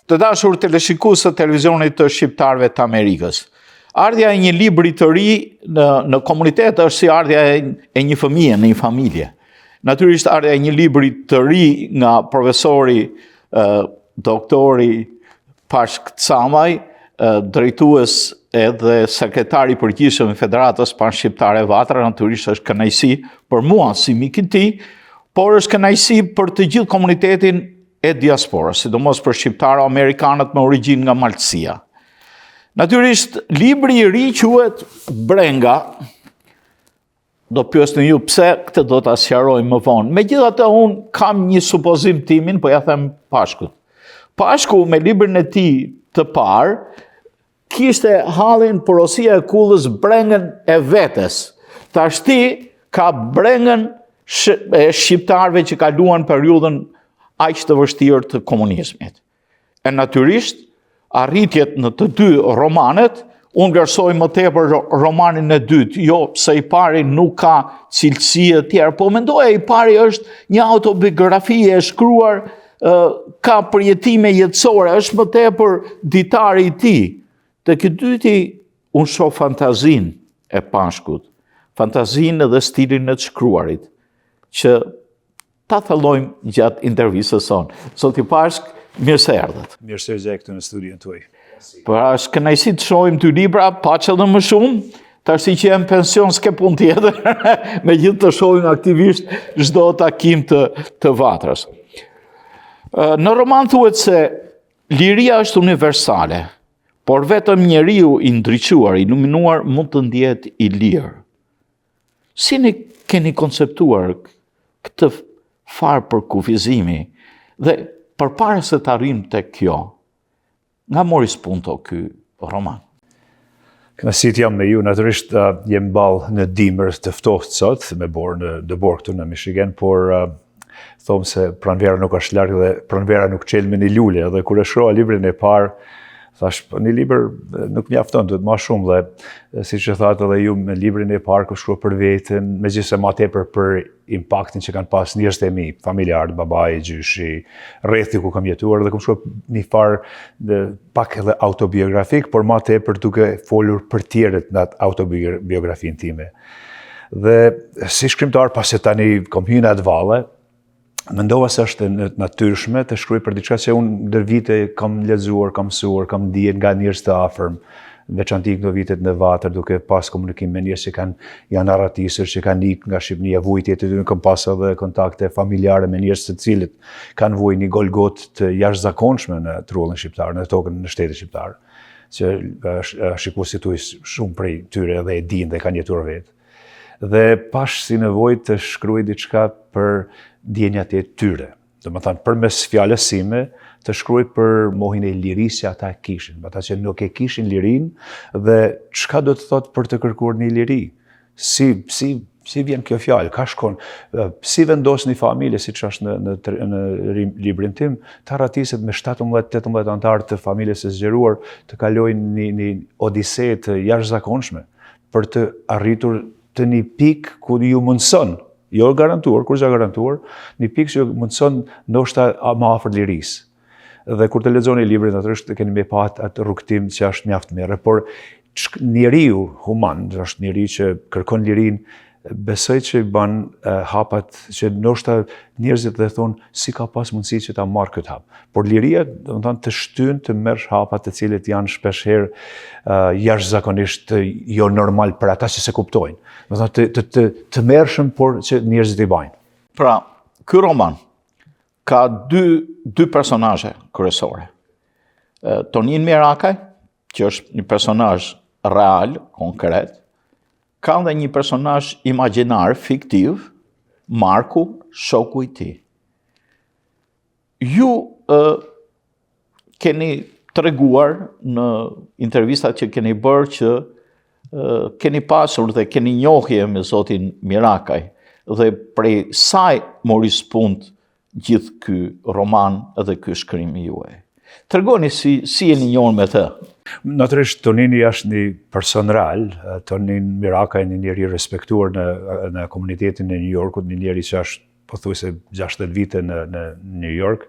Të dashur teleshikues të televizionit të shqiptarëve të Amerikës. Ardhja e një libri të ri në në komunitet është si ardhja e, e një fëmije në një familje. Natyrisht ardhja e një libri të ri nga profesori ë doktori Pashk Camaj, drejtues edhe sekretar i përgjithshëm i Federatës Panshqiptare Vatra, natyrisht është kënaqësi për mua si mik i tij, por është kënaqësi për të gjithë komunitetin e diasporës, sidomos për shqiptaro-amerikanët me origjinë nga Malësia. Natyrisht, libri i ri quhet Brenga, do pyesni ju pse, këtë do ta sqarojmë më vonë. Megjithatë, unë kam një supozim timin, po ia them Pashkut. Pashku me librin e tij të parë, kishte hallin porosia e kullës brengën e vetes. Tashti ka brengën e shqiptarëve që kaluan periudhën aq të vështirë të komunizmit. E natyrisht, arritjet në të dy romanet, unë vlerësoj më tepër romanin e dytë, jo se i pari nuk ka cilësi e tjerë, po mendoj i pari është një autobiografi e shkruar ka përjetime jetësore, është më tepër ditari i tij. Tek i dyti, unë shoh fantazinë e Pashkut, fantazinë dhe stilin e të shkruarit, që ta thellojmë gjatë intervistës sonë. Zoti Pashk, mirë se erdhët. Mirë se ju gjej këtu në studion tuaj. Pra, është kënaqësi të shohim dy libra, paç edhe më shumë, tashti që je në pension s'ke punë tjetër, megjithë të shohim aktivisht çdo takim të, të vatrës. Në roman thuhet se liria është universale, por vetëm njeriu i ndriçuar, i iluminuar, mund të ndjehet i lirë. Si e keni konceptuar këtë farë përkufizimi dhe përpara se të arrijmë te kjo, Nga mori spunto ky roman? Kënaqësi të jam me ju, natyrisht uh, jem ballë në dimër të ftohtë sot, me borë në dëborë këtu në Michigan, por uh, thomë se pranvera nuk është larg dhe pranvera nuk çel me një lule, dhe kur e shkrova librin e parë, thash, po, një libër nuk mjafton, duhet ma shumë dhe siç e thatë edhe ju me librin e parë ku shkruaj për veten, megjithëse ma tepër për impaktin që kanë pas njerëzit e mi, familjarët, babai, gjyshi, rrethi ku kam jetuar dhe kam shkruar një farë dhe pak edhe autobiografik, por ma tepër duke folur për tjerët në atë autobiografinë time. Dhe si shkrimtar, pasi tani kom hy në atë valle, mendova se është e natyrshme të shkruaj për diçka që unë ndër vite kam lexuar, kam mësuar, kam ndjerë nga njerëz të afërm, në veçanti këto vitet në vatër duke pas komunikim me njerëz që kanë janë arratisur, që kanë ikë nga Shqipëria, vujtjet e tyre, kam pas edhe kontakte familjare me njerëz të cilët kanë vujt një golgotë të jashtëzakonshme në truallin shqiptar, në tokën në shtetin shqiptar, që shikuesit tuaj shumë prej tyre edhe e dinë dhe kanë jetuar vetë. Dhe pash si nevojë të shkruaj diçka për ndjenjat e tyre. Domethënë, përmes fjalës sime, të shkruaj për mohin e lirisë që ata kishin, ata që nuk e kishin lirinë, dhe çka do të thotë për të kërkuar një liri? Si, si, si vjen kjo fjalë? Ka shkon? Si vendos një familje, siç është në, në, në librin tim, të arratiset me 17-18 anëtarë të familjes së zgjeruar, të kalojnë një, një odise të jashtëzakonshme, për të arritur te një pikë ku ju mundëson, jo garantuar, kurgjë garantuar, një pikë që ju mundëson ndoshta më afër lirisë. Dhe kur të lexoni librin, natyrisht keni me pa atë rrugëtim që është mjaft mirë, por njeriu human, është njeri që kërkon lirinë, besoj që i ban hapat që ndoshta njerëzit dhe thonë si ka pas mundësi që ta marrë këtë hap. Por liria, domethënë, të shtyn të merrsh hapat të cilët janë shpeshherë uh, jashtëzakonisht jo normal për ata që s'e kuptojnë. Domethënë, të, të, të, të tmerrshëm, por që njerëzit i bajnë. Pra, ky roman ka dy, dy personazhe kryesore. Tonin Mirakaj, që është një personazh real, konkret, Ka dhe një personazh imagjinar, fiktiv, Marku, shoku i tij. Ju ë keni treguar në intervistat që keni bërë që ë keni pasur dhe keni njohje me zotin Mirakaj dhe prej saj mori spunt gjithë ky roman dhe ky shkrim i juaj. Tregoni si si jeni njohur me të. Natyrisht Tonini është një person real, Tonin Mirakaj një njeri i respektuar në në komunitetin e New Yorkut, një njeri që është pothuajse 60 vite në në New York.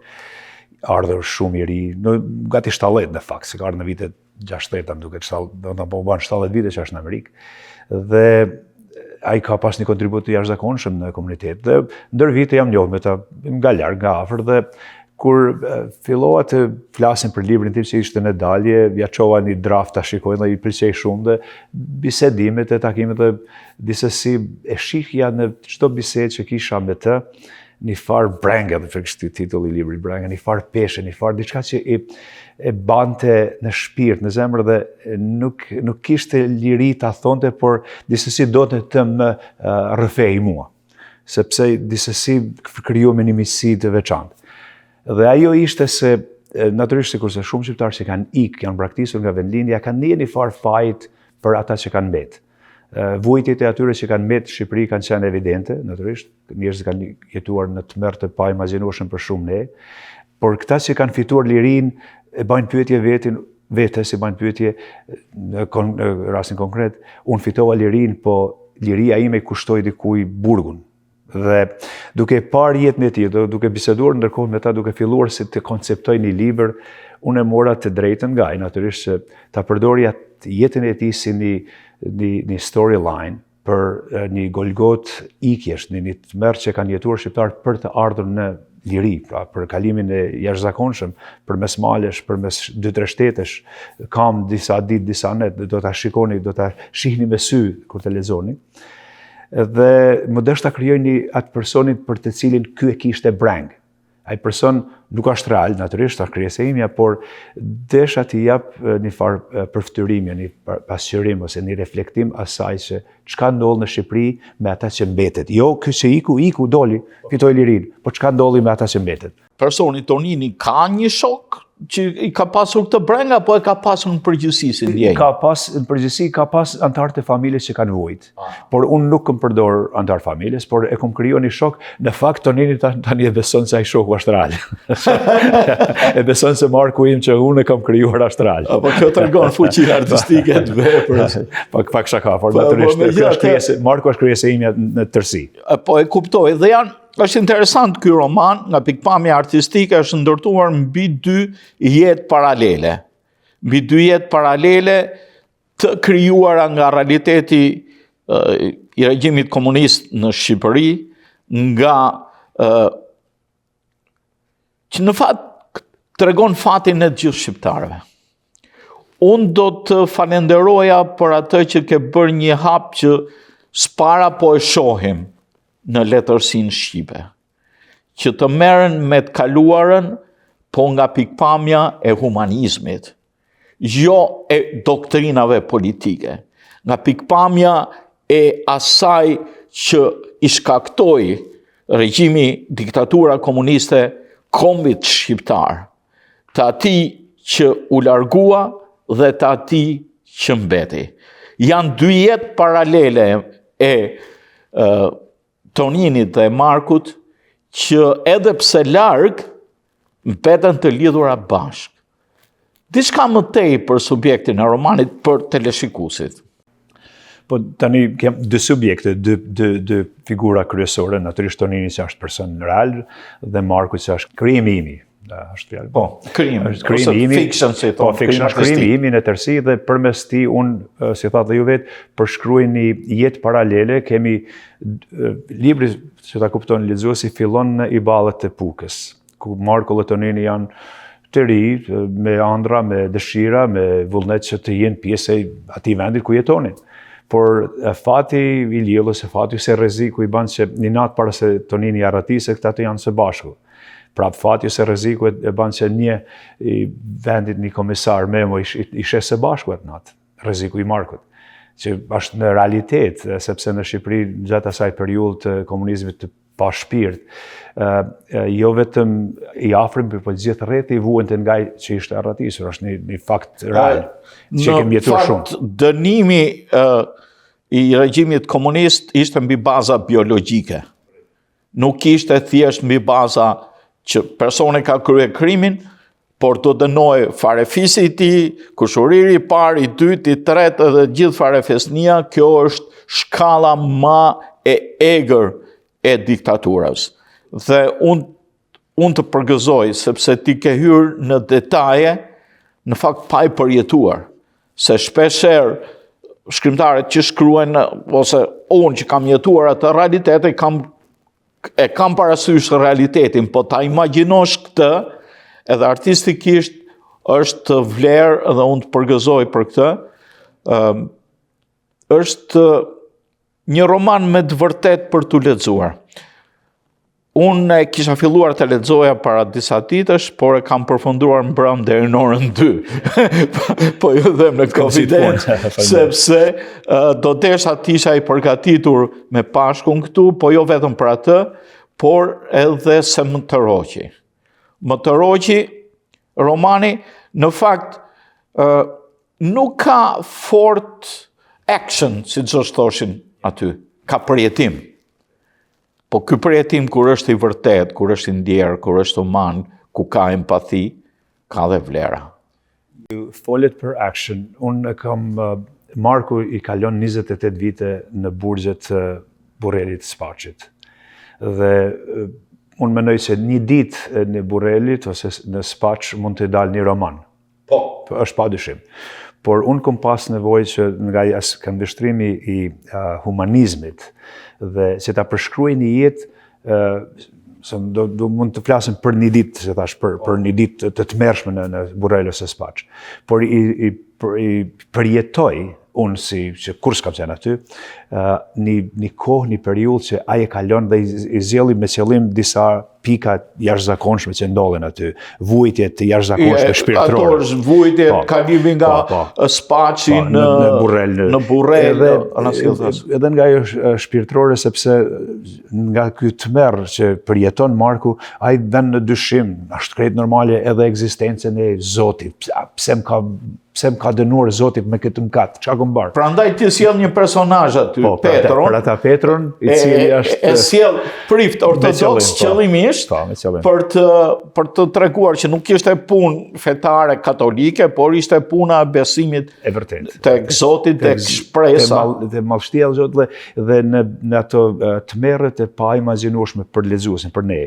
ardhur shumë i ri, në gati 70 në fakt, se ka ardhur në vitet 60, më duket, do të po bën 70 vite që është në Amerikë. Dhe ai ka pas një kontribut të jashtëzakonshëm në komunitet. Dhe ndër vite jam njohur me ta nga larg, nga afër dhe kur fillova të flasim për librin tim që ishte në dalje, ja çova një draft ta shikojë dhe i pëlqej shumë dhe bisedimet e takimet dhe disesi e shihja në çdo bisedë që kisha me të, një farë brenge, dhe kështu titulli i librit brenge, një farë peshe, një farë diçka që e, e bante në shpirt, në zemër dhe nuk, nuk kishte liri ta thonte, por disesi donte të më rrëfej mua, sepse disesi krijuam një miqësi të veçantë. Dhe ajo ishte se, natyrisht sikurse shumë shqiptarë që kanë ikë, janë braktisur nga vendlindja, kanë ndjerë një farë fajit për ata që kanë mbetë. Vuajtjet e atyre që kanë mbetë në Shqipëri kanë qenë evidente, natyrisht, njerëzit kanë jetuar në tmerr të paimagjinueshëm për shumë ne, por këta që kanë fituar lirinë e bajnë pyetje vetin, vetes i bajnë pyetje në, kon, në rastin konkret, unë fitova lirinë, po liria ime i kushtoi dikuj burgun. Dhe duke parë jetën e tij, duke biseduar ndërkohë me ta, duke filluar si të konceptoj një libër, unë e mora të drejtën nga ai, natyrisht që ta përdorja jetën e tij si një një një storyline për një golgotë ikjesh, një një tmerr që kanë jetuar shqiptarët për të ardhur në liri, pra për kalimin e jashtëzakonshëm, përmes malesh, përmes dy tre shtetesh, kam disa ditë, disa net, do ta shikoni, do ta shihni me sy kur të lexoni. Dhe m'u desh ta krijoj një atë personin për të cilin ky e kishte brengë. Ai person nuk është real, natyrisht, është krijesa imja, por desha t'i jap një farë përfytyrimi, një pasqyrim ose një reflektim asaj që çka ndodh në Shqipëri me ata që mbetet. Jo, ky që iku, iku, doli, fitoi lirinë, po çka ndodhi me ata që mbetet. Personi Tonini ka një shok që i ka pasur këtë brengë apo e ka pasur në përgjithësi si ndjenjë? Ka pas në përgjithësi ka pas anëtarë të familjes që kanë vujt. Ah. Por unë nuk kam përdor anëtar familjes, por e kam krijuar një shok. Në fakt Tonini tani e beson se ai shoku është real. e beson se Marku im që unë e kam krijuar është real. Apo kjo tregon fuqinë artistike të veprës. Pak pak shaka, por po, natyrisht po, kjo është krijesë, Marku është krijesa imja në tërësi. Po e kuptoj dhe janë Është interesant ky roman, nga pikëpamja artistike është ndërtuar mbi dy jetë paralele. Mbi dy jetë paralele të krijuara nga realiteti i regjimit komunist në Shqipëri, nga që në fakt tregon fatin e të gjithë shqiptarëve. Unë do të falenderoja për atë që ke bërë një hap që s'para po e shohim në letërsinë shqipe, që të merren me të kaluarën, po nga pikëpamja e humanizmit, jo e doktrinave politike, nga pikëpamja e asaj që i shkaktoi regjimi diktatura komuniste kombit shqiptar, të atij që u largua dhe të atij që mbeti. Janë dy jetë paralele e, e Toninit dhe Markut që edhe pse larg, mbeten të lidhura bashkë. Diçka më tej për subjektin e romanit për teleshikuesit. Po tani kem dy subjekte, dy dy dy figura kryesore, natyrisht Tonini që është person real dhe Marku që është krijimi imi. Da, është fjalë. Po, krijim, është krijimi imi. Fiction si thonë. Po, fiction është krijimi imi në tërësi dhe përmes tij unë si thatë dhe ju vetë përshkruaj një jetë paralele, kemi libri që ta kupton lexuesi fillon në Iballë të Pukës. ku Marku dhe Tonini janë të ri, me andrra, me dëshira, me vullnet që të jenë pjesë e atij vendit ku jetonin. Por fati i lirë ose fati ose rreziku i bën që një natë para se Tonini arratiset, këta të janë së bashku. Prap fati ose rreziku e bën që një i vendit një komisar Memo i, i sheh së bashku atë natë, rreziku i Markut që është në realitet, sepse në Shqipëri gjatë asaj periudhë të komunizmit të pa shpirt, jo vetëm i afërm, por po gjithë rrethi vuante nga ai që ishte arratisur, është një, një fakt real, që kemi jetuar shumë. Në fakt, dënimi i regjimit komunist ishte mbi baza biologjike. Nuk ishte thjesht mbi baza që personi ka kryer krimin, por do dënohej farefisi i tij, kushëriri i parë, i dytë, i tretë dhe gjithë farefisnia, kjo është shkalla ma e egër e diktaturës. Dhe unë Unë të përgëzoj, sepse ti ke hyrë në detaje, në fakt pa e përjetuar. Se shpeshherë, shkrimtarët që shkruajnë, ose unë që kam jetuar atë realitet, e kam, e kam parasysh realitetin, po ta imagjinosh këtë, edhe artistikisht është vlerë dhe unë të përgëzoj për këtë, është Një roman me të vërtetë për t'u lexuar. Unë e kisha filluar të lexoja para disa ditësh, por e kam përfunduar mbrëmë deri në orën 2. po ju them në konfidencë, sepse uh, do desha të isha i përgatitur me Pashkun këtu, po jo vetëm për atë, por edhe se më tërhoqi. Më tërhoqi romani, në fakt, uh, Nuk ka fort action, siç do thoshin aty, ka përjetim. Po ky përjetim kur është i vërtetë, kur është i ndjerë, kur është human, ku ka empati, ka dhe vlera. Ju folët për action, unë e kam, uh, Marku i kalon 28 vite në burgjet të Burrelit të Spaçit. Dhe uh, unë mendoj se një ditë në Burrelit ose në Spaç mund të dalë një roman. Po. po është pa dyshim. Por unë kom pas nevojë që nga këndvështrimi i uh, humanizmit dhe që ta përshkruaj një jetë uh, se do, do mund të flasim për një ditë, si thash, për, për një ditë të, të tmerrshme në, në Burrel ose Spaç. Por i, i, për, i përjetoj unë si që kurrë s'kam qenë aty, uh, një, një kohë, një periudhë që ai e kalon dhe i, i zgjedh me qëllim disa pika jashtëzakonshme që ndodhin aty, vuajtje të jashtëzakonshme shpirtërore. Ato është vuajtje po, kalimi nga po, po. Spaçi po, në, në Burrel, në, në Burrel, edhe, edhe nga ajo shpirtërore sepse nga ky tmerr që përjeton Marku, ai vën në dyshim, është krejt normale edhe ekzistencën e Zotit. Pse, pse më ka pse më ka dënuar Zoti me këtë mëkat? Çka kom bërë? Prandaj ti sjell një personazh aty, po, Petron. Për ata Petron, i cili është e sjell prift ortodoks po. qëllimisht po, me qëllim. për të për të treguar që nuk ishte punë fetare katolike, por ishte puna e besimit e vërtetë. Tek Zoti, tek shpresa, te madhështia e Zotit dhe dhe në në ato tmerret e paimagjinueshme për lexuesin, për ne.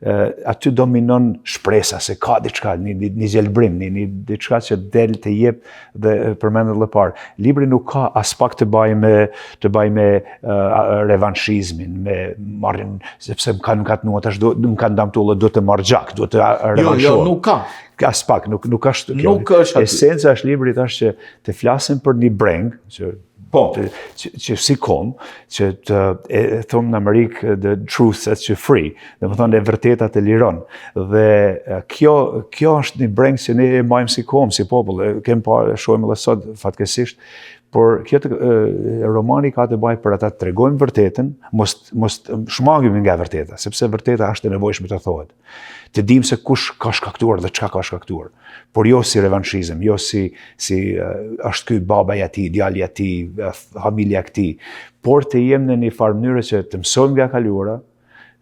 aty dominon shpresa se ka diçka, një, një, një gjelbrim, një, një diçka që del të jep dhe përmendët më parë. Libri nuk ka aspak të bajë me, të bajë me uh, revanshizmin, me marrin, sepse më kanë ngatërru, tash do, më kanë damtu dhe do të marr gjak, do të revanshohem. Jo, jo, nuk ka. Aspak, nuk, nuk është kjo. Nuk është aty. Esenca është librit është që të flasim për një brengë, që Po. Të, që, që si kom, që të, e, thonë në Amerikë, the truth sets you free, domethënë e vërteta të liron. Dhe kjo, kjo është një brengë që ne e majmë si kom, si popull, e kem pa, e shohim edhe sot, fatkeqësisht, por kjo të, e, romani ka të bajë për ata të tregojmë vërtetën, mos, mos shmangemi nga vërteta, sepse vërteta është e nevojshme të thohet. Të dimë se kush ka shkaktuar dhe çka ka shkaktuar. Por jo si revanshizëm, jo si si është ky baba i atij, djali i atij, familja e këtij, por të jem në një farë mënyre që të mësojmë nga e kaluara,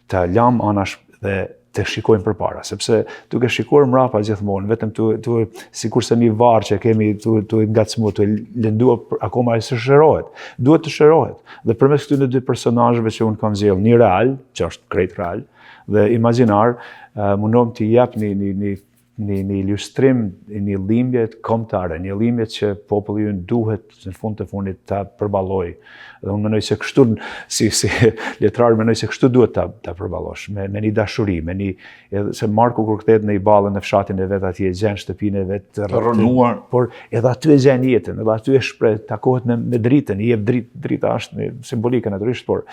të lamë anash dhe të shikojmë përpara, sepse duke shikuar mrapa gjithmonë, vetëm tu tu sikurse një varr që kemi tu tu ngacmu, tu lënduar akoma ai s'shërohet. Duhet të shërohet. Dhe përmes këtyre dy personazheve që unë kam zgjedhur, një real, që është krejt real, dhe imagjinar, mundohem të jap një, një, një, një, një ilustrim, një dhimbje kombëtare, një dhimbje që populli ynë duhet në fund të fundit ta përballojë. Dhe unë mendoj se kështu, si, si letrar, mendoj se kështu duhet ta, ta përballosh, me, me një dashuri, me një, edhe se Marku kur kthehet në Iballën në fshatin e vet atje, gjen shtëpinë e vet të rrënuar, por edhe aty e gjen jetën, edhe aty e shpreh, takohet me, me dritën, i jep dritë, drita është një simbolikë natyrisht, por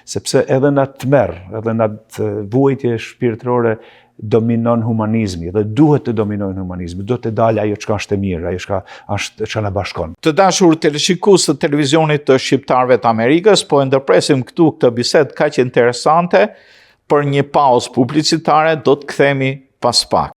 sepse edhe në atë tmerr, edhe në atë vuajtje shpirtërore dominon humanizmi dhe duhet të dominojë humanizmi, duhet të dalë ajo çka është e mirë, ajo çka është çka na bashkon. Të dashur teleshikues të televizionit të shqiptarëve të Amerikës, po e ndërpresim këtu këtë bisedë kaq interesante për një pauzë publicitare, do të kthehemi pas pak.